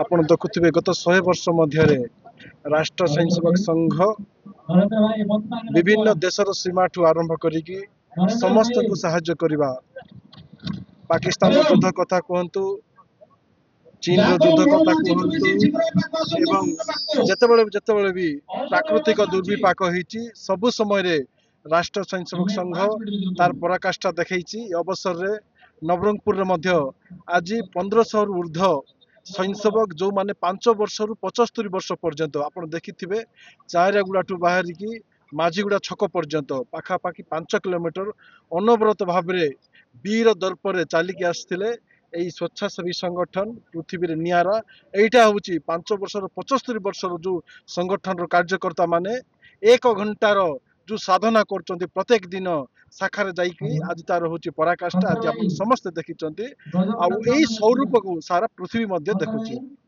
ଆପଣ ଦେଖୁଥିବେ, ଗତ 100 ବର୍ଷ ମଧ୍ୟରେ ରାଷ୍ଟ୍ର ସ୍ୱୟଂସେବକ ସଂଘ ବିଭିନ୍ନ ଦେଶର ସୀମାଠୁ ଆରମ୍ଭ କରିକି ସମସ୍ତଙ୍କୁ ସାହାଯ୍ୟ କରିବା, ପାକିସ୍ତାନର ଯୁଦ୍ଧ କଥା କୁହନ୍ତୁ, ଚୀନର ଯୁଦ୍ଧ କଥା କୁହନ୍ତୁ ଏବଂ ଯେତେବେଳେ ଯେତେବେଳେ ବି ପ୍ରାକୃତିକ ଦୁର୍ବିପାକ ହେଇଛି, ସବୁ ସମୟରେ ରାଷ୍ଟ୍ର ସ୍ୱୟଂସେବକ ସଂଘ ତାର ପରାକାଷ୍ଠା ଦେଖେଇଛି। ଏ ଅବସରରେ ନବରଙ୍ଗପୁରରେ ମଧ୍ୟ ଆଜି 1500ରୁ ଉର୍ଦ୍ଧ୍ୱ ସ୍ୱୟଂସେବକ, ଯେଉଁମାନେ 5 ବର୍ଷରୁ 75 ବର୍ଷ ପର୍ଯ୍ୟନ୍ତ, ଆପଣ ଦେଖିଥିବେ ଚାଇରାଗୁଡ଼ାଠୁ ବାହାରିକି ମାଝିଗୁଡ଼ା ଛକ ପର୍ଯ୍ୟନ୍ତ ପାଖାପାଖି 5 କିଲୋମିଟର ଅନବରତ ଭାବରେ ବୀର ଦର୍ପରେ ଚାଲିକି ଆସିଥିଲେ। ଏଇ ସ୍ୱେଚ୍ଛାସେବୀ ସଂଗଠନ ପୃଥିବୀରେ ନିଆରା। ଏଇଟା ହେଉଛି 5 ବର୍ଷର 75 ବର୍ଷର ଯେଉଁ ସଂଗଠନର କାର୍ଯ୍ୟକର୍ତ୍ତା ମାନେ 1 ଘଣ୍ଟାର ଯେଉଁ ସାଧନା କରୁଛନ୍ତି ପ୍ରତ୍ୟେକ ଦିନ ଶାଖାରେ ଯାଇକି, ଆଜି ତାର ହେଉଛି ପରାକାଷ୍ଠା। ଆଜି ଆପଣ ସମସ୍ତେ ଦେଖିଛନ୍ତି ଆଉ ଏଇ ସ୍ୱରୂପକୁ ସାରା ପୃଥିବୀ ମଧ୍ୟ ଦେଖୁଛି।